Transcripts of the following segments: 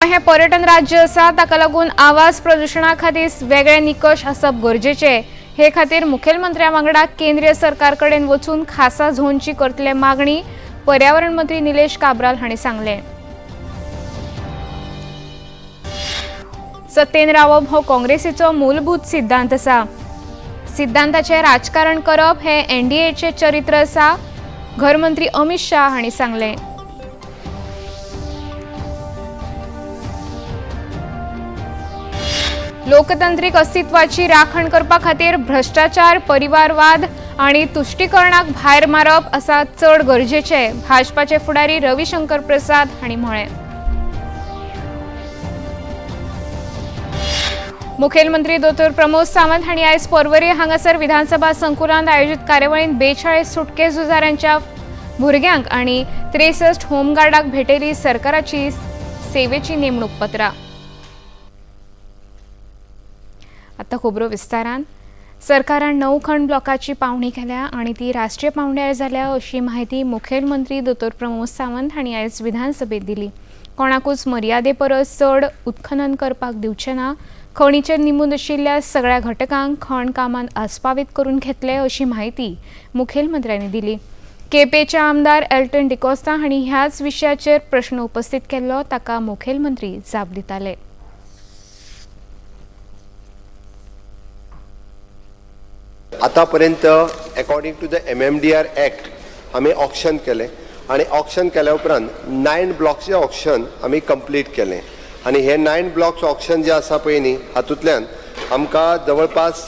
हें पर्यटन राज्य आसा, ताका लागून आवाज प्रदुशणा खातीर वेगळे निकश आसप गरजेचे। हे खातीर मुखेलमंत्र्या वांगडा केंद्रीय सरकार कडेन वचून खासा झोनची करतले मागणी पर्यावरण मंत्री निलेश काब्राल हांणी सांगलें। सत्तेन रावप हो काँग्रेसीचो मूलभूत सिद्धांत आसा। सिद्धांताचें राजकारण करप हें एनडीएचें चरित्र आसा, घरमंत्री अमित शाह हांणी सांगलें। लोकतांत्रिक अस्तित्वाची राखण करपा खातीर भ्रष्टाचार, परिवारवाद आनी तुश्टीकरणाक भायर मारप आसा चड गरजेचें, भाजपाचे फुडारी रविशंकर प्रसाद हांणी म्हळें। मुखेलमंत्री दोतोर प्रमोद सावंत हांणी आयज पर्वरी हांगासर विधानसभा संकुलांत आयोजीत कार्यावळींत 42 सुटके झुजाऱ्यांच्या भुरग्यांक आनी 63 होमगार्डाक भेटयली सरकाराची सेवेची नेमणूक पत्रां। आतां खबरो विस्तारान। सरकारान 9 खण ब्लॉकाची पावणी केल्या आनी ती राष्ट्रीय पांवड्यार जाल्या अशी म्हायती मुखेलमंत्री दोतोर प्रमोद सावंत हांणी आयज विधानसभेत दिली। कोणाकूच मर्यादे परस चड उत्खनन करपाक दिवचें ना, खणीचेर निंबून आशिल्ल्या सगळ्या घटकांक खण कामांत आस्पावीत करून घेतले अशी म्हायती मुखेलमंत्र्यांनी दिली। केपेंचे आमदार एल्टन डिकोस्ता हांणी ह्याच विशयाचेर प्रश्न उपस्थित केल्लो, ताका मुखेलमंत्री जाप दिताले। आतापर्यंत according to the MMDR act आमी ऑक्शन केलें आनी ऑक्शन केल्या उपरांत 9 ब्लॉक्सचें ऑक्शन आमी कंप्लीट केलें आनी हे 9 ब्लॉक्स ऑक्शन जे आसा पळय न्ही, हातूंतल्यान आमकां जवळपास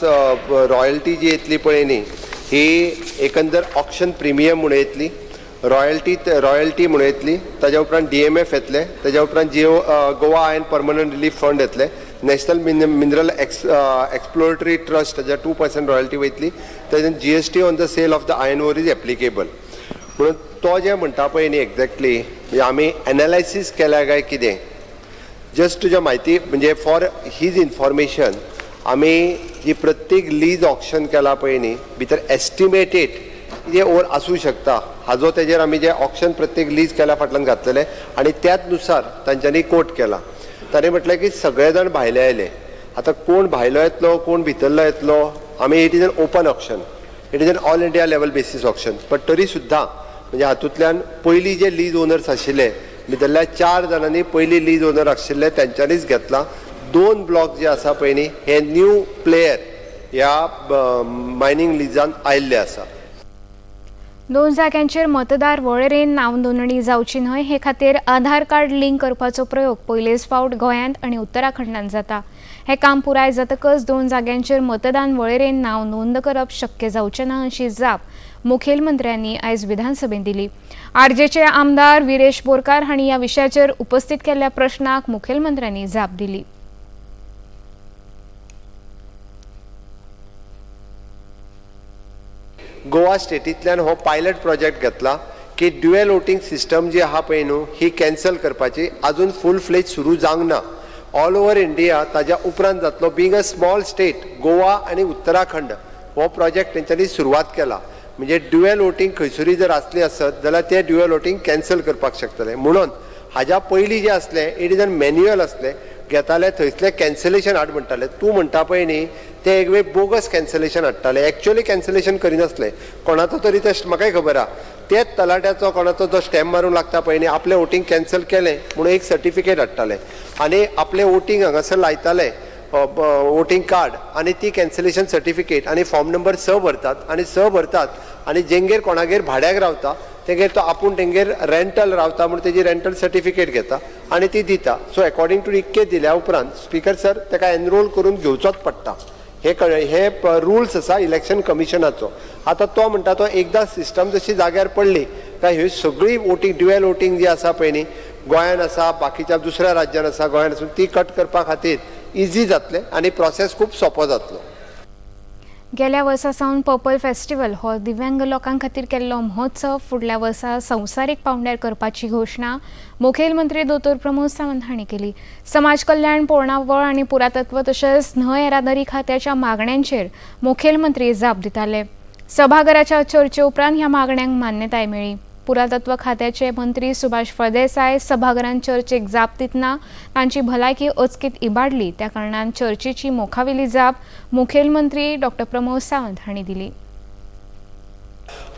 रॉयल्टी जी येतली पळय न्ही, ही एकंदर ऑक्शन प्रिमियम म्हूण येतली, रॉयल्टी म्हूण येतली, ताज्या उपरांत DMF येतले, ताज्या उपरांत Jio Goa iron permanent relief fund येतले, नॅशनल मिनरल एक्सप्लोरेटरी ट्रस्ट ताज्या 2% रॉयल्टी वयतली, ताज्या GST on the sale of the iron ore is applicable. म्हणून तो जें म्हणटा पळय न्ही एक्झॅक्टली, म्हणजे आमी एनालायसीस केल्या काय कितें, जस्ट तुज्या म्हायती म्हणजे फॉर his information, आमी जी प्रत्येक लीज ऑक्शन केला पळय न्ही, भितर एस्टिमेटेड कितें ओर आसूं शकता हाजो तेजेर आमी जे ऑक्शन प्रत्येक लीज केल्या फाटल्यान घातलेले आनी त्याच नुसार तांच्यांनी कोट केला। ताणें म्हटलें की सगळे जाण भायले आयले, आतां कोण भायलो येतलो कोण भितरलो येतलो, आमी it is an open auction, it is an all India level basis auction, but तरी सुद्दां म्हणजे हातूंतल्यान पयलीं जे लीज ओनर्स आशिल्ले भितरल्या 4 जाणांनी पयलीं लीज ओनर आशिल्ले तेंच्यांनीच घेतला। 2 ब्लॉक जे आसा पळय न्ही, हे न्यू प्लेयर ह्या मायनींग लिजान आयिल्ले आसा। 2 जाग्यांचेर मतदार वळेरेन नांव नोंदणी जावची न्हय हे खातीर आधार कार्ड लिंक करपाचो प्रयोग पयलेच फावट गोंयांत आनी उत्तराखंडांत जाता। हें काम पुराय जातकच 2 जाग्यांचेर मतदान वळेरेन नांव नोंद करप शक्य जावचें ना अशी जाप मुखेलमंत्र्यांनी आयज विधानसभेंत दिली। आरजेचे आमदार विरेश बोरकार हांणी ह्या विशयाचेर उपस्थित केल्ल्या प्रश्नाक मुखेलमंत्र्यांनी जाप दिली। गोवा स्टेटींतल्यान हो पायलट प्रोजेक्ट घेतला की ड्युएल वोटींग सिस्टम जी आहा पळय न्हू ही कॅन्सल करपाची, आजून फूल फ्लेज सुरू जावंक ना। ऑल ओवर इंडिया ताज्या उपरांत जातलो। Being a small state Goa आनी उत्तराखंड हो प्रोजेक्ट तेंच्यांनी सुरवात केला। म्हणजे ड्युएल वोटींग खंयसरूय जर आसली आसत जाल्यार ते ड्युएल वोटींग कॅन्सल करपाक शकतले। म्हणून हाज्या पयलीं जें आसलें it is an manual आसलें, घेताले थंयसलें कॅन्सलेशन हाड म्हणटाले। तूं म्हणटा पळय न्ही तें एक वेळ बोगस कॅन्सलेशन हाडटाले, एक्चुअली कॅन्सलेशन करिनासले। कोणाचो तरी ते म्हाकाय खबर आहा, तेच तलाट्याचो कोणाचो जो स्टॅम्प मारूंक लागता पळय न्ही, आपलें वोटींग कॅन्सल केलें म्हणून एक सर्टिफिकेट हाडटाले आनी आपलें वोटींग हांगासर लायताले वोटींग कार्ड आनी ती कॅन्सलेशन सर्टिफिकेट आनी फॉर्म नंबर 6 भरतात आनी 6 भरतात आनी जेंगेर कोणागेर भाड्याक रावता तेगेर तो आपूण तेंगेर रेंटल रावता म्हूण तेजी रेंटल सर्टिफिकेट घेता आनी ती दिता। सो एकॉर्डिंग टू इतकें दिल्या उपरांत स्पिकर सर तेका एनरोल करून घेवचोच पडटा। हे कळ्ळें, हे रुल्स आसा इलेक्शन कमिशनाचो। आतां तो म्हणटा तो एकदां सिस्टम जशी जाग्यार पडली काय ही सगळी वोटींग ड्युएल वोटींग जी आसा पळय न्ही, गोंयान आसा बाकीच्या दुसऱ्या राज्यान आसा, गोंयान आसून ती कट करपा खातीर इजी जातलें आनी प्रोसेस खूब सोंपो जातलो। गेल्या वर्सा सावन पर्पल फेस्टिवल हो दिव्यांग लोकां खातीर केल्लो महोत्सव फुडल्या वर्सा संवसारीक पांवड्यार करपाची घोशणा मुखेलमंत्री दोतोर प्रमोद सावंत हांणी केली। समाज कल्याण, पोरणावळ आनी पुरातत्व तशेंच न्हंय येरादारी खात्याच्या मागण्यांचेर मुखेलमंत्री जाप दिताले। सभाघराच्या चर्चे उपरांत ह्या मागण्यांक मान्यताय मेळ्ळी। पुरातत्व खात्याचे मंत्री सुभाष फळदेसाय सभाघरांत चर्चेक जाप दितना तांची भलायकी अचकीत इबाडली. त्या कारणान चर्चेची मुखावेली जाप मुखेलमंत्री डॉ प्रमोद सावंत हांणी दिली.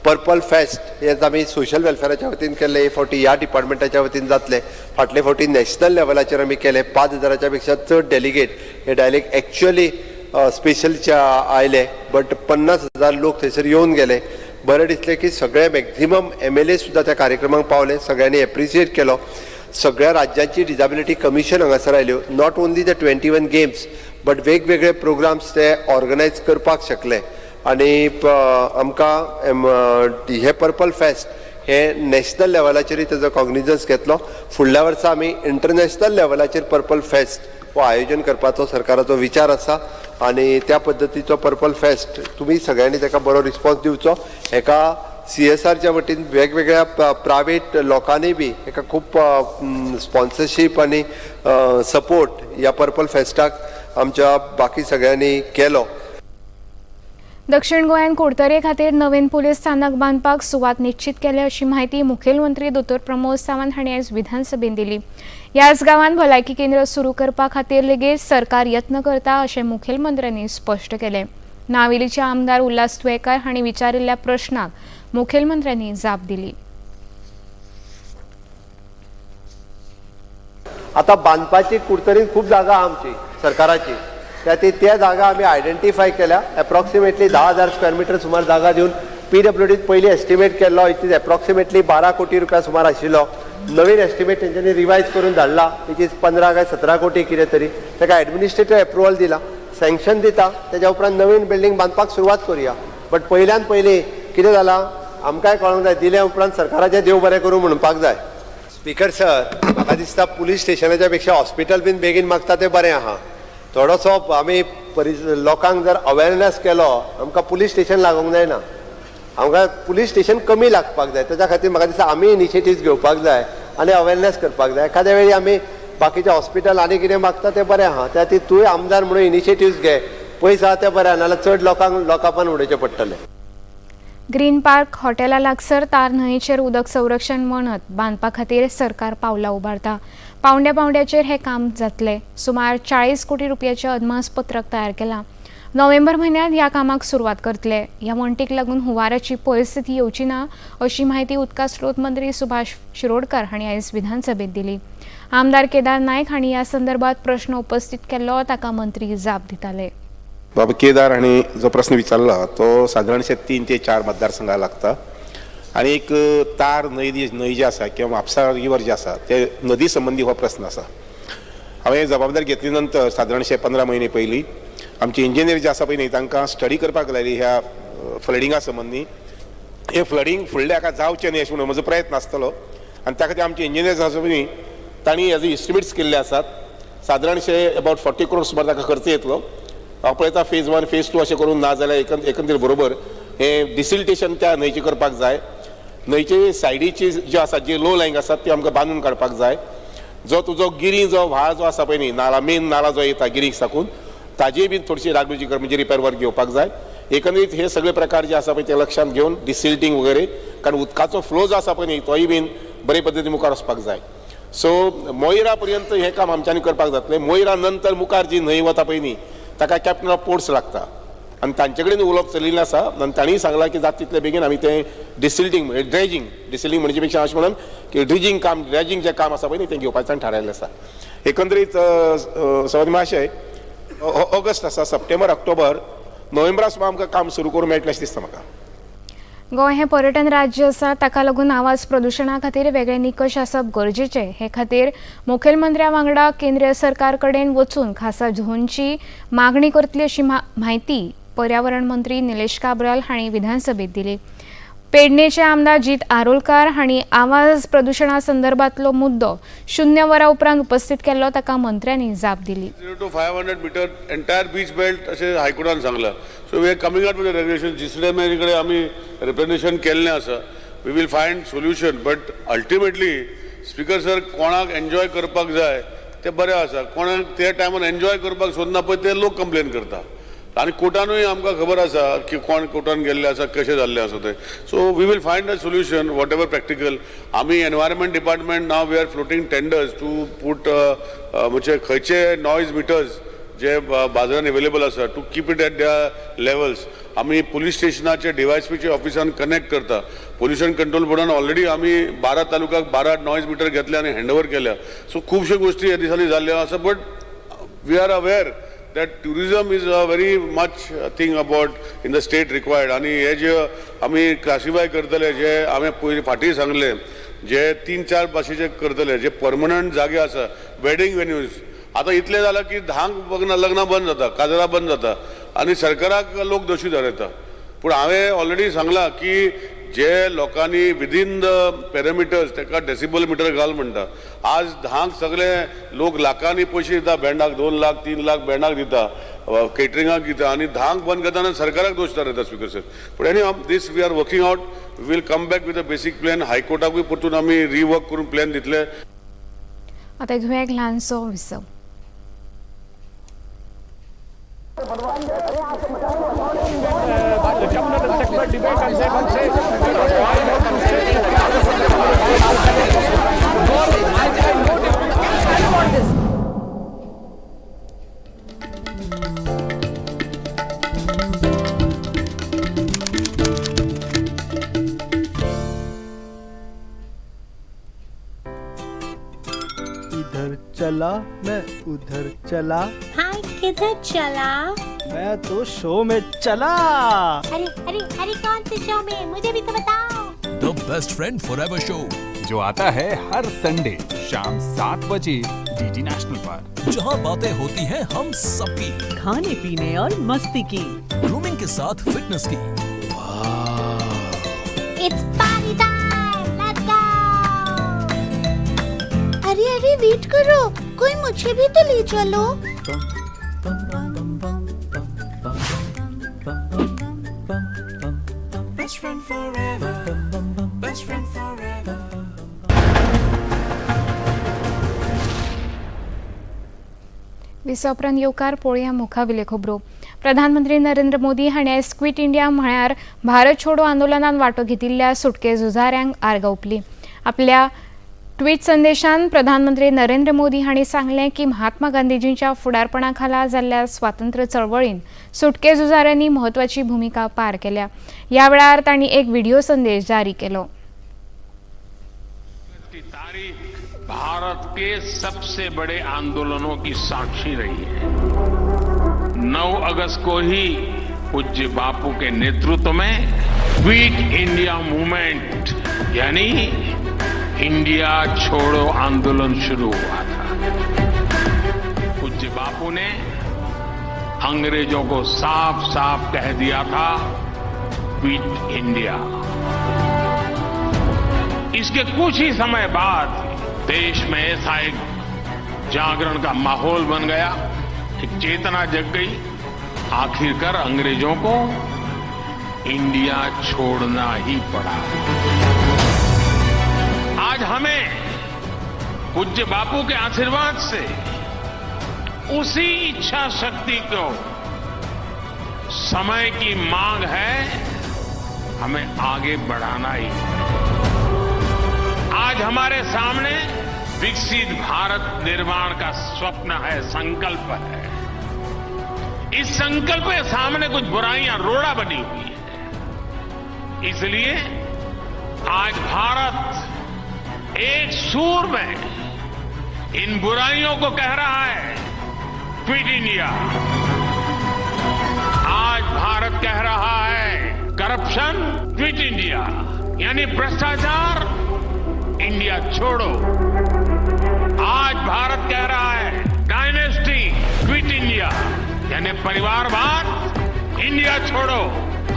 पर्पल फेस्ट हे आमी सोशल वेलफेराच्या वतीन केल्ले. हे फावटी ह्या डिपार्टमेंटाच्या वतीन जातले. फाटले फावटी नॅशनल लेवलाचेर आमी केले. 5,000च्या पेक्षा चड डेलिगेट हे डायरेक्ट एक्च्युअली स्पेशलच्या आयले, बट 50,000 लोक थंयसर येवन गेले. बरें दिसलें की सगळे मॅक्झिमम एमएलए सुद्दां त्या कार्यक्रमाक पावले. सगळ्यांनी एप्रिशिएट केलो. सगळ्या राज्यांची डिजाबिलिटी कमिशन हांगासर आयल्यो. Not only the 21 games, but वेगवेगळे प्रोग्राम्स ते ऑर्गनायज करपाक शकले आनी आमकां हे पर्पल फेस्ट हे नॅशनल लेवलाचेरूय तेजो कॉग्निजन्स घेतलो. फुडल्या वर्सा आमी इंटरनॅशनल लेवलाचेर पर्पल फेस्ट हो आयोजन करपाचो सरकाराचो विचार आसा आनी त्या पद्दतीचो पर्पल फेस्ट तुमी सगळ्यांनी ताका बरो रिस्पॉन्स दिवचो. हेका सीएसआरच्या वतीन वेगवेगळ्या प्रायवेट लोकांनी बी हेका खूब स्पॉन्सरशीप आनी सपोर्ट ह्या पर्पल फेस्टाक आमच्या बाकी सगळ्यांनी केलो. दक्षिण गोंयांत कुडतरे खातीर नवीन पुलीस स्थानक बांदपाक सुवात निश्चित केल्या, अशी म्हायती मुखेलमंत्री दोतोर प्रमोद सावंत हांणी आयज विधानसभेत दिली. ह्याच गांवांत भलायकी केंद्र सुरू करपा खातीर लेगीत सरकार यत्न करता, अशें मुखेलमंत्र्यांनी स्पश्ट केलें. नावेलीचे आमदार उल्हास तुयेंकार हांणी विचारिल्ल्या प्रश्नाक मुखेलमंत्र्यांनी जाप दिली. आता बांदपाची कुडतरीन खूब जागा आहा आमची सरकाराची. त्या ती त्या जागा आमी आयडेंटिफाय केल्या. एप्रॉक्सिमेटली 10,000 स्क्वेअर मिटर सुमार जागा दिवन पीडब्ल्यूडीत पयलीं एस्टिमेट केल्लो, it is approximately 12 कोटी रुपया सुमार आशिल्लो. नवीन एस्टिमेट तेंच्यांनी रिवायज करून धाडला, which is 15 काय 17 कोटी कितें तरी. ताका एडमिनिस्ट्रेटीव एप्रुवल दिला, सँक्शन दिता. तेज्या उपरांत नवीन बिल्डींग बांदपाक सुरवात करुया. बट पयल्यान पयलीं कितें जालां आमकांय कळोंक जाय. दिल्या उपरांत सरकाराचें देव बरें करूं म्हणपाक जाय. स्पीकर सर, म्हाका दिसता पुलीस स्टेशनाच्या पेक्षा हॉस्पिटल बीन बेगीन मागता तें बरें आहा. थोडोसो आमी लोकांक जर अवेरनेस केलो, आमकां पुलीस स्टेशन लागूंक जायना, आमकां पुलीस स्टेशन कमी लागपाक जाय. तेच्या खातीर म्हाका दिसता आमी इनिशिएटीव्स घेवपाक जाय आनी अवेरनेस करपाक जाय. एखाद्या वेळी आमी बाकीचे हॉस्पिटल आनी कितें मागता तें बरें आहा. त्या खातीर तूंय आमदार म्हणून इनिशिएटिव्स घे. पयस आहा तें बरें आहा, नाजाल्यार चड लोकांक लोकांपान उडोवचें पडटलें. ग्रीन पार्क हॉटेला लागसर तार न्हंयेचेर उदक संरक्षण वणत बांदपा खातीर सरकार पावलां उबारता. पावंड्या पावंड्याचेर हें काम जातलें. सुमार 40 कोटी रुपयाचें अदमासपत्रक तयार केलां. नोव्हेंबर म्हयन्यांत ह्या कामाक सुरवात करतले. ह्या वण्टीक लागून हुंवाराची परिस्थिती येवची ना, अशी म्हायती उदका स्रोत मंत्री सुभाष शिरोडकर हांणी आयज विधानसभेत दिली. आमदार केदार नायक हांणी ह्या संदर्भात प्रश्न उपस्थित केल्लो, ताका मंत्री जाप दिताले. बाबा केदार हांणी जो प्रस्न विचारला तो सादारणशे 3 ते 4 मतदारसंघा लागता आनी एक तार न्हंय जी आसा किंवा म्हापसा रिवर जे आसा ते नदी संबंदी हो प्रस्न आसा. हांवें जबाबदारी घेतली नंतर सादारणशे 15 म्हयने पयलीं आमचे इंजिनियर जे आसा पळय न्ही, तांकां स्टडी करपाक लायली ह्या फ्लडिंगा संबंदी. हे फ्लडींग फुडल्या हाका जावचें न्ही अशें म्हणून म्हजो प्रयत्न आसतलो आनी त्या खातीर आमचे इंजिनियर्स आसा पळय न्ही, तांणी हेजे इस्टिमेट्स केल्ले आसात. सादारणशे अबावट 40 क्रोड सुमार ताका खर्च येतलो. हांव पळयता, फेज वन, फेज टू अशें करून, ना जाल्यार एकंदर बरोबर हें डिसिल्टेशन त्या न्हंयचें करपाक जाय. न्हंयचे सायडीची ज्यो आसा, जे लो लायंग आसात, त्यो आमकां बांदून काडपाक जाय. जो तुजो गिरी जो व्हाळ जो आसा पळय न्ही, नाला, मेन नाला जो येता गिरीक साकून, ताजीय बी थोडीशी डागडुजी कर म्हणजे रिपेर वर्क घेवपाक जाय. एकंदरीत हे सगळे प्रकार जे आसा पळय ते लक्षांत घेवन डिसिल्टींग वगैरे, कारण उदकाचो फ्लो जो आसा पळय न्ही, तोय बीन बरे पद्दतीन मुखार वचपाक जाय. सो मोयरा पर्यंत हें काम आमच्यांनी करपाक जातलें. मोयरा नंतर मुखार जी न्हंय वता पळय न्ही, ताका कॅप्टन ऑफ पोर्ट्स लागता आनी तांचे कडेन उलोवप चलिल्लें आसा आनी तांणीय सांगलां की जाता तितले बेगीन आमी तें डिसिल्टींग, ड्रेजिंग, डिसिल्टींग म्हणचे पेक्षा अशें म्हणून की ड्रिजींग काम, ड्रेजिंग जें काम आसा पळय न्ही, तें घेवपाचें तांणी थारायल्लें आसा. एकंदरीत सभापती महाशय, ऑगस्ट आसा, सप्टेंबर, ऑक्टोबर, नोव्हेंबरा सुमार आमकां काम सुरू करूंक मेळटलें अशें दिसता म्हाका. गोंय हें पर्यटन राज्य आसा. ताका लागून आवाज प्रदुशणा खातीर वेगळे निकश आसप गरजेचे. हे खातीर मुखेलमंत्र्या वांगडा केंद्रीय सरकार कडेन वचून खासा झोनची मागणी करतली, अशी म्हायती पर्यावरण मंत्री निलेश काब्राल हांणी विधानसभेत दिली. पेडणेचे आमदार जीत आरोलकार हांणी आवाज प्रदुशणा संदर्भातलो मुद्दो शून्य वरा उपरांत उपस्थित केल्लो, ताका मंत्र्यांनी जाप दिली. 0 to 500 meter entire beach belt अशें हायकोर्टान सांगलां. So we are coming out with regulation. जीसीडीएमए कडेन आमी रिप्रेझेंटेशन केल्लें आसा. We will find solution, but ultimately, speaker sir, कोणाक एन्जॉय करपाक जाय तें बरें आसा. कोणाक त्या टायमार एन्जॉय करपाक सोदना पळय, ते लोक कंप्लेन करता. आनी कोर्टानूय आमकां खबर आसा की कोण कोर्टान गेल्ले आसा, कशें जाल्लें आसा तें. So we will find a solution, whatever practical. आमी environment department now we are floating tenders to put म्हणजे खंयचे नॉयज मिटर्स जे बाजारान अवेलेबल आसा to keep it at their levels. आमी पुलीस स्टेशनाचे डीवायएसपीचे ऑफिसान कनेक्ट करता. पोल्युशन कंट्रोल बोर्डान ऑलरेडी आमी 12 तालुक्याक 12 नॉयज मिटर घेतले आनी हँड ओवर केल्या. सो खुबश्यो गोश्टी ह्या दिसांनी जाल्ल्यो आसा, but we are aware that tourism is a very much thing about in the state required. आनी हे जे आमी क्लासिफाय करतले, जे आमी पयलीं फाटीं सांगले, जे 3-4 भाशेचे करतले, जे परमनंट जागे आसा, वेडींग वेन्यूज. आतां इतलें जालां की 10क लग्नां बंद जाता, काजरां बंद जाता आनी सरकाराक लोक दोशी थारयता. पूण हांवें ऑलरेडी सांगलां की जे लोकांनी विदीन the parameters ताका डेसिबल मिटर घाल म्हणटा. आज 10क सगळे लोक लाखांनी पयशे दिता बँडाक, 2 लाख 3 लाख बँडाक दिता, केटरिंगाक दिता आनी 10क बंद करतना सरकाराक दोश थारयता स्पीकर सर. पूण any this we are working out, we will come back with a basic plan. हायकोर्टाकूय परतून आमी रिवर्क करून प्लॅन दितले. आतां घेवया एक ल्हानसो विसव. इधर चला मैं उधर चला, भाई किधर चला? मैं तो शो में चला. अरे अरे अरे, कौन से शो में? मुझे भी तो बताओ. The best friend forever show, जो आता है हर संडे शाम 7 बजे डीडी नेशनल पर, जहां बातें होती हैं हम सबकी, खाने पीने और मस्ती की, ग्रूमिंग के साथ फिटनेस की. It's party time, let's go. अरे अरे वेट करो, कोई मुझे भी तो ले चलो. विसा उपरांत येवकार पळोवया मुखावेल्यो खबरो. प्रधानमंत्री नरेंद्र मोदी हांणी आयज क्विट इंडिया म्हळ्यार भारत छोडो आंदोलनात वांटो घेतिल्ल्या सुटके झुजाऱ्यांक आर्गां ओंपली. आपल्या ट्वीट संदेशान प्रधानमंत्री नरेंद्र मोदी हांणी सांगलें की महात्मा गांधीजींच्या फुडारपणा खाला जाल्ल्या स्वातंत्र्य चळवळीन सुटके झुजाऱ्यांनी म्हत्वाची भुमिका पार केल्या. ह्या वेळार तांणी एक व्हिडिओ संदेश जारी केलो. की तारीख भारत के सबसे बड़े आंदोलनों की साक्षी रही है. 9 अगस्त को ही पूज्य बापू के नेतृत्व में क्विट इंडिया मूवमेंट यानी इंडिया छोड़ो आंदोलन शुरू हुआ था. पूज्य बापू ने अंग्रेजों को साफ साफ कह दिया था, क्विट इंडिया. इसके कुछ ही समय बाद देश में ऐसा एक जागरण का माहौल बन गया, एक चेतना जग गई. आखिरकार अंग्रेजों को इंडिया छोड़ना ही पड़ा. आज हमें पूज्य बापू के आशीर्वाद से उसी इच्छा शक्ति को समय की मांग है, हमें आगे बढ़ाना ही है. आज हमारे सामने विकसित भारत निर्माण का स्वप्न है, संकल्प है. इस संकल्प के सामने कुछ बुराइयां रोड़ा बनी हुई है. इसलिए आज भारत एक सुर में इन बुराइयों को कह रहा है, क्विट इंडिया. आज भारत कह रहा है, करप्शन क्विट इंडिया, यानी भ्रष्टाचार इंडिया छोड़ो. आज भारत कह रहा है, डायनेस्टी क्विट इंडिया, यानी परिवारवाद इंडिया छोड़ो.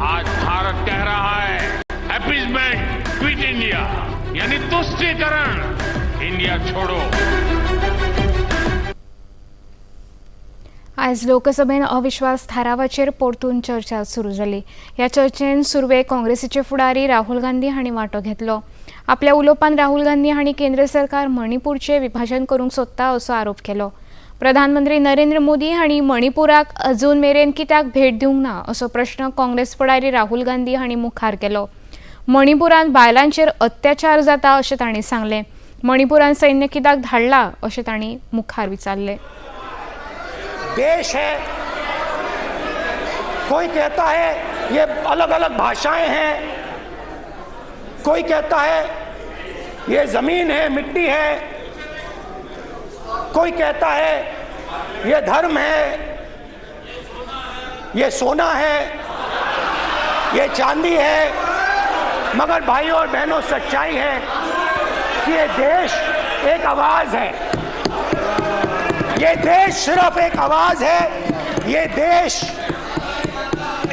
आज भारत कह रहा है, अपीजमेंट क्विट इंडिया, यानी तुष्टिकरण इंडिया छोड़ो. आयज लोकसभेन अविश्वास थारावाचेर परतून चर्चा सुरू जाली. ह्या चर्चेन सुरवेक काँग्रेसीचे फुडारी राहुल गांधी हांणी वांटो घेतलो. आपल्या उलोवपान राहुल गांधी हांणी केंद्र सरकार मणिपूरचें विभाजन करूंक सोदता असो आरोप केलो. प्रधानमंत्री नरेंद्र मोदी हांणी मणिपुराक अजून मेरेन कित्याक भेट दिवंक ना असो प्रश्न काँग्रेस फुडारी राहुल गांधी हांणी मुखार केलो. मणिपुरांत बायलांचेर अत्याचार जाता अशें तांणी सांगलें. मणिपुरांत सैन्य कित्याक धाडला अशें तांणी मुखार विचारलें. देश है, कोई कहता है ये अलग अलग भाषाएं हैं, कोई कहता है ये जमीन है मिट्टी है, कोई कहता है ये धर्म है, ये सोना है, ये चांदी है, मगर भाइयों और बहनों सच्चाई है कि ये देश एक आवाज है। ये देश सिर्फ एक आवाज है। ये देश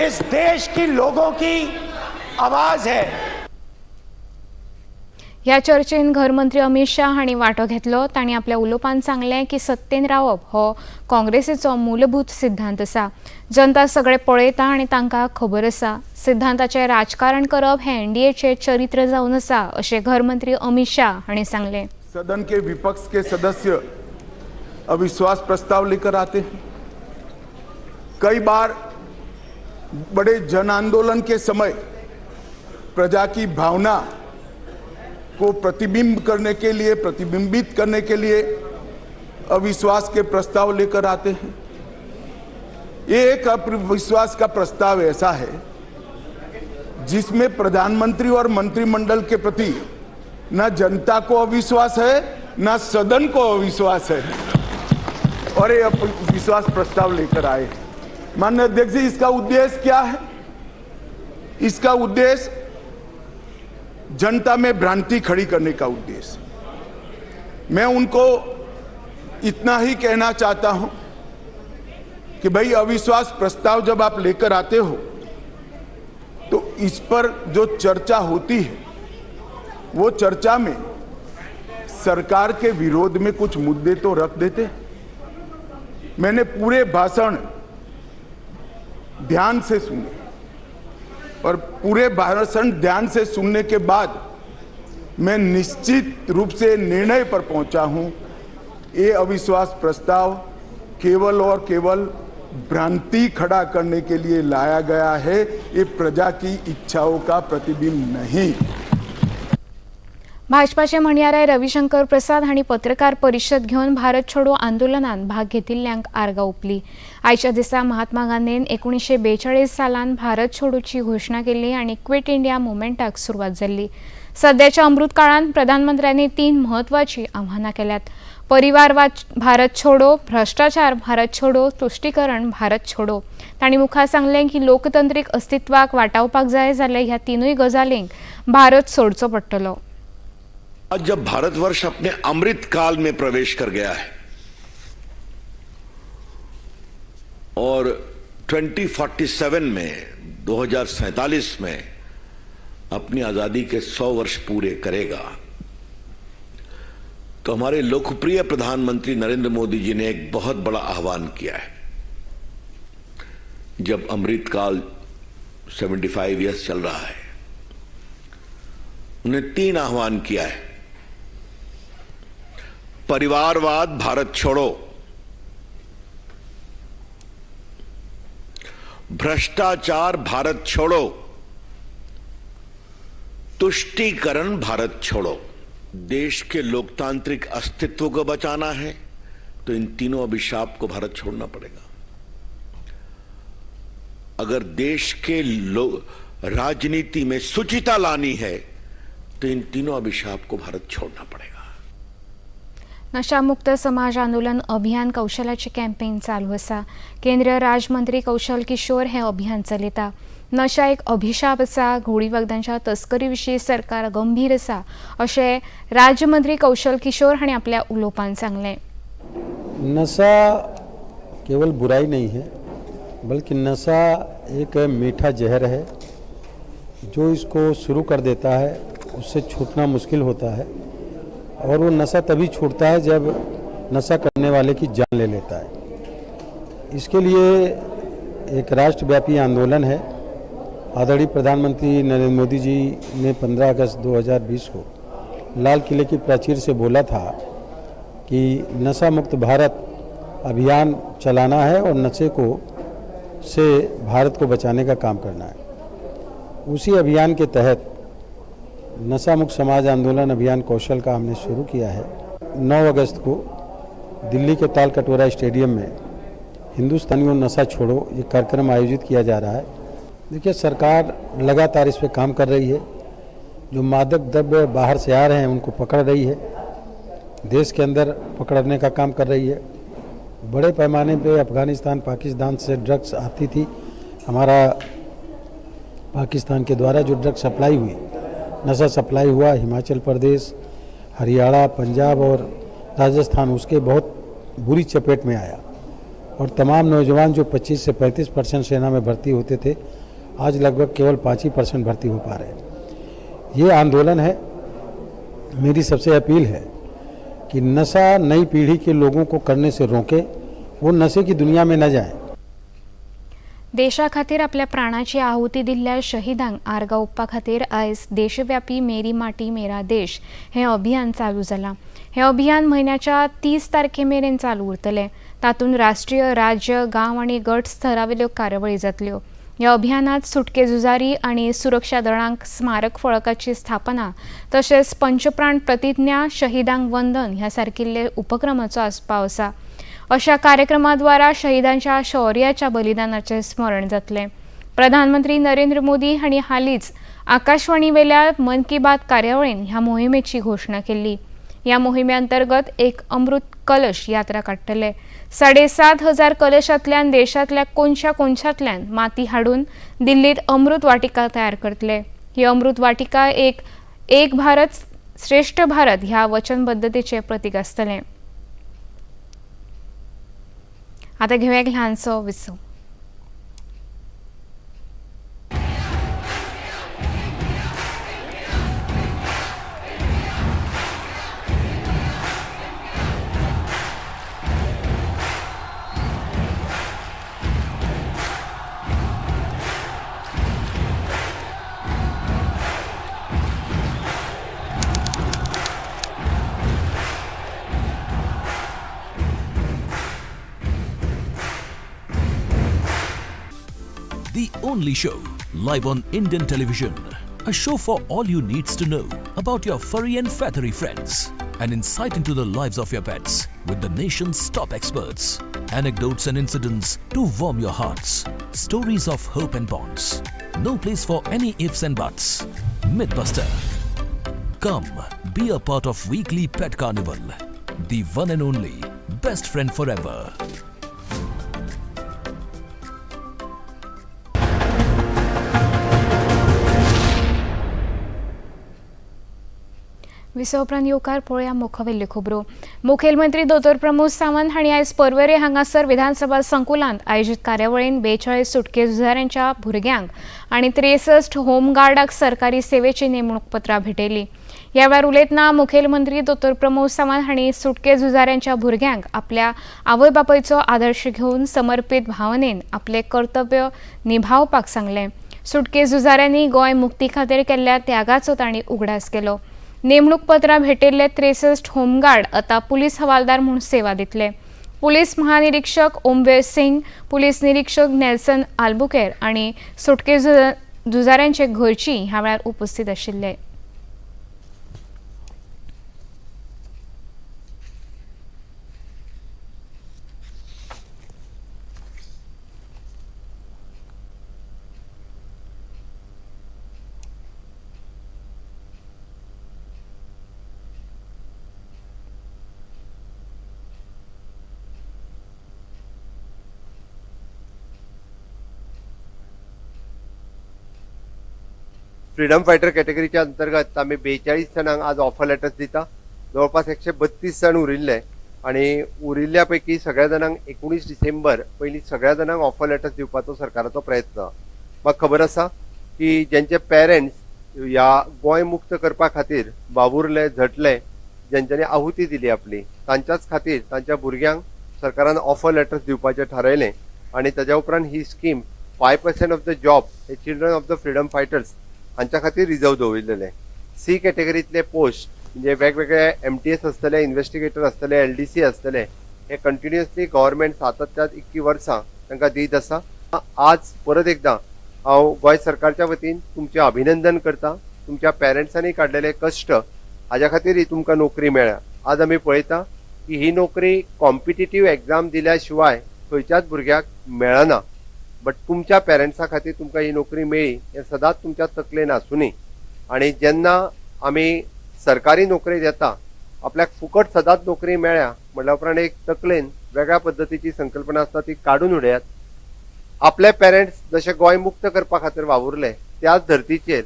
इस देश की लोगों की आवाज है। ह्या चर्चेन घरमंत्री अमित शाह हांणी वांटो घेतलो. तांणी आपल्या उलोवपान सांगलें की सत्तेन रावप हो काँग्रेसीचो मूलभूत सिद्धांत आसा. जनता सगळे पळयता आनी तांकां खबर आसा. सिद्धांताचें राजकारण करप हें एनडीएचें चरित्र जावन आसा अशें घरमंत्री अमित शाह हांणी सांगलें. सदन के विपक्ष के सदस्य अविश्वास प्रस्ताव लेकर आते हैं। कई बार बड़े जन आंदोलन के समय प्रजा की भावना को प्रतिबिंब करने के लिए, प्रतिबिंबित करने के लिए अविश्वास के प्रस्ताव लेकर आते हैं। ये एक अविश्वास का प्रस्ताव ऐसा है जिसमें प्रधानमंत्री और मंत्रिमंडल के प्रति न जनता को अविश्वास है न सदन को अविश्वास है, और ये अविश्वास प्रस्ताव लेकर आए। माननीय अध्यक्ष जी, इसका उद्देश्य क्या है? इसका उद्देश्य जनता में भ्रांति खड़ी करने का उद्देश्य। मैं उनको इतना ही कहना चाहता हूं कि भाई, अविश्वास प्रस्ताव जब आप लेकर आते हो तो इस पर जो चर्चा होती है वो चर्चा में सरकार के विरोध में कुछ मुद्दे तो रख देते। मैंने पूरे भाषण ध्यान से सुने और पूरे भाषण ध्यान से सुनने के बाद मैं निश्चित रूप से निर्णय पर पहुंचा हूं, ये अविश्वास प्रस्ताव केवल और केवल भ्रांति खड़ा करने के लिए लाया गया है, ये प्रजा की इच्छाओं का प्रतिबिंब नहीं। भाजपाचे म्हणयारे रविशंकर प्रसाद हांणी पत्रकार परिशद घेवन भारत छोडो आंदोलनात भाग घेतिल्ल्यांक आर्गां ओंपली. आयच्या दिसा महात्मा गांधीन 1942 सालान भारत छोडोची घोशणा केल्ली आनी क्विट इंडिया मुवमेंटाक सुरवात जाल्ली. सद्याच्या अमृत काळांत प्रधानमंत्र्यांनी 3 म्हत्वाचीं आव्हानां केल्यात. परिवारवाद भारत छोडो, भ्रष्टाचार भारत छोडो, तुश्टीकरण भारत छोडो. तांणी मुखार सांगलें की लोकतंत्रीक अस्तित्वाक वाटावपाक जाय जाल्यार ह्या तिनूय गजालींक भारत सोडचो पडटलो. आज जब भारतवर्ष अपने अमृत काल में प्रवेश कर गया है और 2047 में 2047 में अपनी आजादी के 100 वर्ष पूरे करेगा, तो हमारे लोकप्रिय प्रधानमंत्री नरेंद्र मोदी जी ने एक बहुत बड़ा आह्वान किया है। जब अमृत काल 75 इयर्स चल रहा है, उन्हें 3 आह्वान किया है। परिवारवाद भारत छोड़ो, भ्रष्टाचार भारत छोड़ो, तुष्टीकरण भारत छोड़ो। देश के लोकतांत्रिक अस्तित्व को बचाना है तो इन तीनों अभिशाप को भारत छोड़ना पड़ेगा। अगर देश के राजनीति में शुचिता लानी है तो इन तीनों अभिशाप को भारत छोड़ना पड़ेगा। नशामुक्त समाज आंदोलन अभियान कौशलाचे कॅम्पेन चालू आसा. केंद्रीय राजमंत्री कौशल किशोर हे अभियान चलयता. नशा एक अभिशाप आसा, घोडी वखदांच्या तस्करी विशीं सरकार गंभीर आसा अशें राज्यमंत्री कौशल किशोर हांणी आपल्या उलोवपान सांगलें. नशा केवल बुराई नहीं है, बल्कि नशा एक मीठा जहर है। जो इसको शुरू कर देता है उससे छूटना मुश्किल होता है, और वो नशा तभी छूटता है जब नशा करने वाले की जान ले लेता है। इसके लिए एक राष्ट्रव्यापी आंदोलन है। आदरणीय प्रधानमंत्री नरेंद्र मोदी जी ने 15 अगस्त 2020 को लाल किले की प्राचीर से बोला था कि नशा मुक्त भारत अभियान चलाना है और नशे को से भारत को बचाने का काम करना है। उसी अभियान के तहत नशा मुक्त समाज आंदोलन अभियान कौशल का हमने शुरू किया है। 9 अगस्त को दिल्ली के तालकटोरा स्टेडियम में हिंदुस्तानियों नशा छोड़ो ये कार्यक्रम आयोजित किया जा रहा है। देखिए, सरकार लगातार इस पे काम कर रही है। जो मादक द्रव्य बाहर से आ रहे हैं उनको पकड़ रही है, देश के अंदर पकड़ने का काम कर रही है। बड़े पैमाने पे अफगानिस्तान, पाकिस्तान से ड्रग्स आती थी। हमारा पाकिस्तान के द्वारा जो ड्रग्स सप्लाई हुई, नशा सप्लाई हुआ, हिमाचल प्रदेश, हरियाणा, पंजाब और राजस्थान उसके बहुत बुरी चपेट में आया और तमाम नौजवान जो 25 से 35% सेना में भर्ती होते थे, आज लगभग केवल 5% भर्ती हो पा रहे हैं। ये आंदोलन है। मेरी सबसे अपील है कि नशा नई पीढ़ी के लोगों को करने से रोके, वो नशे की दुनिया में न जाएं। देशा खातीर आपल्या प्राणाची आहुती दिल्ल्या शहीदांक आर्गां ओंपपा खातीर आयज देशव्यापी मेरी माटी मेरा देश हें अभियान चालू जालां। हें अभियान म्हयन्याच्या 30 तारखे मेरेन चालू उरतलें। तातूंत राष्ट्रीय, राज्य, गांव आनी गट स्तरावेल्यो कार्यावळी जातल्यो। ह्या अभियानात सुटके झुजारी आनी सुरक्षा दळांक स्मारक फळकाची स्थापना तशेंच पंचप्राण प्रतिज्ञा, शहीदांक वंदन ह्या सारकिल्ले उपक्रमाचो आस्पाव आसा। अशा कार्यक्रमाद्वारा शहीदांच्या शौर्याच्या बलिदानाचें स्मरण जातलें। प्रधानमंत्री नरेंद्र मोदी हांणी हालींच आकाशवाणीवेल्या मन की बात कार्यावळीन ह्या मोहिमेची घोशणा केल्ली। ह्या मोहिमे अंतर्गत एक अमृत कलश यात्रा काडटले। 7500 कलशांतल्यान देशांतल्या कोनशा कोनशांतल्यान माती हाडून दिल्लीत अमृत वाटिका तयार करतले। ही अमृत वाटिका एक एक भारत श्रेष्ठ भारत ह्या वचनबद्धतेचें प्रतीक आसतलें। आता घेवया एक ल्हानसो विसव। The only show live on Indian television. A show for all you needs to know about your furry and feathery friends. An insight into the lives of your pets with the nation's top experts. Anecdotes and incidents to warm your hearts. Stories of hope and bonds. No place for any ifs and buts. Mythbuster. Come, be a part of weekly pet carnival. The one and only best friend forever. विसव उपरांत येवकार पळोवया मुखावेल्यो खबरो। मुखेलमंत्री दोतोर प्रमोद सावंत हांणी आयज पर्वरे हांगासर विधानसभा संकुलांत आयोजीत कार्यावळीन 42 सुटके झुजाऱ्यांच्या भुरग्यांक आनी 63 होमगार्डाक सरकारी सेवेची नेमणूक पत्रां भेटयली। ह्या वेळार उलयतना मुखेलमंत्री दोतोर प्रमोद सावंत हांणी सुटके झुजाऱ्यांच्या भुरग्यांक आपल्या आवय बापायचो आदर्श घेवन समर्पीत भावनेन आपले कर्तव्य निभावपाक सांगलें। सुटके झुजाऱ्यांनी गोंय मुक्ती खातीर केल्ल्या त्यागाचो तांणी उगडास केलो। नेमणूक पत्रां भेटिल्ले 63 होमगार्ड आतां पुलीस हवालदार म्हूण सेवा दितले। पुलीस महानिरीक्षक ओमवीर सिंग, पुलीस निरीक्षक नेल्सन आल्बुकेर आनी सुटके झुजाऱ्यांचे घरची ह्या वेळार उपस्थित आशिल्ले। फ्रीडम फायटर कॅटेगरीच्या अंतर्गत आमी 42 जाणांक आज ऑफर लेटर्स दिता। जवळपास 132 जाण उरिल्ले आनी उरिल्ल्या पैकी सगळ्या जाणांक 19 डिसेंबर पयलीं सगळ्या जाणांक ऑफर लेटर्स दिवपाचो सरकाराचो प्रयत्न। म्हाका खबर आसा की ज्यांचे पेरंट्स ह्या गोंय मुक्त करपा खातीर वावुरले, झटले, ज्यांच्यांनी आहुती दिली आपली, तांच्याच खातीर तांच्या भुरग्यांक सरकारान ऑफर लेटर्स दिवपाचें थारायलें आनी ताज्या उपरांत ही scheme 5% of the job hey children of the freedom fighters हांच्या खातीर रिजर्व दवरिल्लेले। सी कॅटेगरीतले पोस्ट म्हणजे वेगवेगळे MTS आसतले, इन्व्हेस्टिगेटर आसतले, LDC आसतले, हे कंटिन्युअसली गव्हर्मेंट सातत्यात 21 वर्सां तांकां दीत आसा. आज परत एकदां हांव गोंय सरकारच्या वतीन तुमचें अभिनंदन करता. तुमच्या पेरंट्सांनी काडलेले कश्ट हाज्या खातीर ही तुमकां नोकरी मेळ्ळ्या. आज आमी पळयता की ही नोकरी कॉम्पिटिटीव एग्जाम दिल्या शिवाय खंयच्याच भुरग्याक मेळना, बट तुमच्या पेरंट्सां खातीर तुमकां ही नोकरी मेळ्ळी हें सदांच तुमच्या तकलेन आसुनी. आनी जेन्ना आमी सरकारी नोकरेत येता आपल्याक फुकट सदांच नोकरी मेळ्ळ्या म्हणल्या उपरांत एक तकलेन वेगळ्या पद्दतीची संकल्पना आसता ती काडून उडयात. आपले पेरंट्स जशे गोंय मुक्त करपा खातीर वावुरले त्याच धर्तीचेर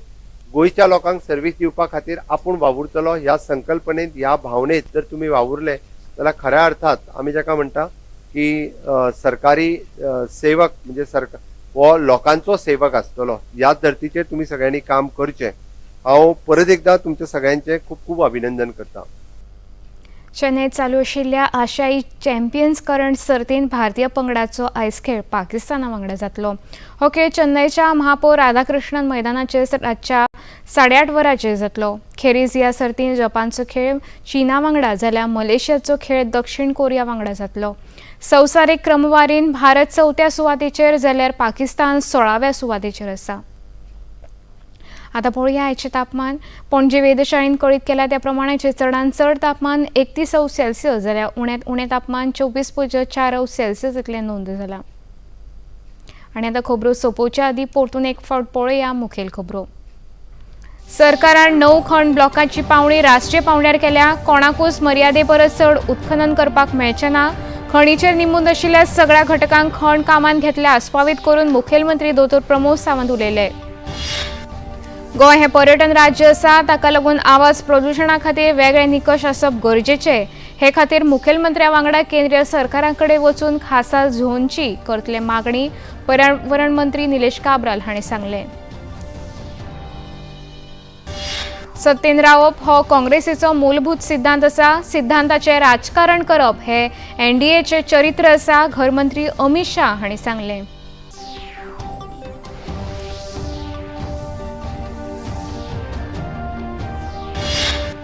गोंयच्या लोकांक सर्वीस दिवपा खातीर आपूण वावुरतलो ह्या संकल्पनेत, ह्या भावनेत जर तुमी वावुरले जाल्यार खऱ्या अर्थात आमी जाका म्हणटा की सरकारी सेवक म्हणजे सरकार हो लोकांचो सेवक आसतलो. ह्याच धर्तीचेर तुमी सगळ्यांनी काम करचें. हांव परत एकदां तुमच्या सगळ्यांचें खूब खूब अभिनंदन करता. चेन्नयत चालू आशिल्ल्या आशियाई चॅम्पियन्स करंड सर्तींत भारतीय पंगडाचो आयज खेळ पाकिस्ताना वांगडा जातलो. हो खेळ चेन्नयच्या महापौर राधाकृष्णन मैदानाचेर रातच्या 8:30 वरांचेर जातलो. खेरीज ह्या सर्तींत जपानचो खेळ चीना वांगडा जाल्यार मलेशियाचो खेळ दक्षिण कोरिया वांगडा जातलो. संवसारीक क्रमवारीन भारत 4थ्या सुवातेचेर जाल्यार पाकिस्तान 16व्या सुवातेचेर आसा. आतां पळोवया आयचें तापमान. पणजे वेधशाळेन कळीत केल्या त्या प्रमाणाचें चडांत चड तापमान 31 अंश सेल्सियस जाल्यार उण्यांत उणें तापमान 24.4 अंश सेल्सियस इतलें नोंद जालां. आनी आतां खबरो सोंपोवच्या आदीं परतून एक फावट पळोवया मुखेल खबरो. सरकारान 9 खण ब्लॉकाची पावणी राष्ट्रीय पावंड्यार केल्या. कोणाकूच मर्यादे परस चड उत्खनन करपाक मेळचें ना. खणीचेर निंबून आशिल्ल्या सगळ्या घटकांक खण कामांत घेतल्या आस्पावीत करून मुखेलमंत्री दोतोर प्रमोद सावंत उलयले. गोंय हें पर्यटन राज्य आसा, ताका लागून आवाज प्रदुशणा खातीर वेगळे निकश आसप गरजेचे. हे खातीर मुखेलमंत्र्या वांगडा केंद्रीय सरकारा कडेन वचून खासा झोनची करतले मागणी पर्यावरण मंत्री निलेश काब्राल हांणी सांगलें. सत्तेन रावप हो काँग्रेसीचो मूलभूत सिद्धांत आसा. सिद्धांताचें राजकारण करप हे एनडीएचें चरित्र आसा, घरमंत्री अमित शाह हांणी सांगलें.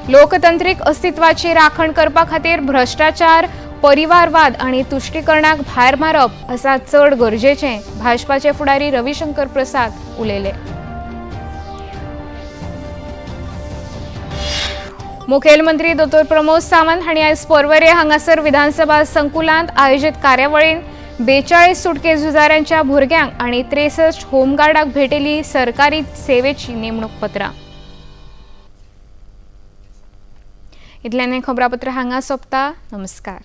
लोकतंत्रीक अस्तित्वाची राखण करपा खातीर भ्रश्टाचार, परिवारवाद आनी तुश्टीकरणाक भायर मारप आसा चड गरजेचें, भाजपाचे फुडारी रविशंकर प्रसाद उलयले. मुखेलमंत्री दोतोर प्रमोद सावंत हांणी आयज पर्वरे हांगासर विधानसभा संकुलांत आयोजीत कार्यावळींत 42 सुटके झुजाऱ्यांच्या भुरग्यांक आनी 63 होमगार्डाक भेटयली सरकारी सेवेची नेमणूक पत्रां. इतल्यान खबरापत्र हांगा सोंपता. नमस्कार.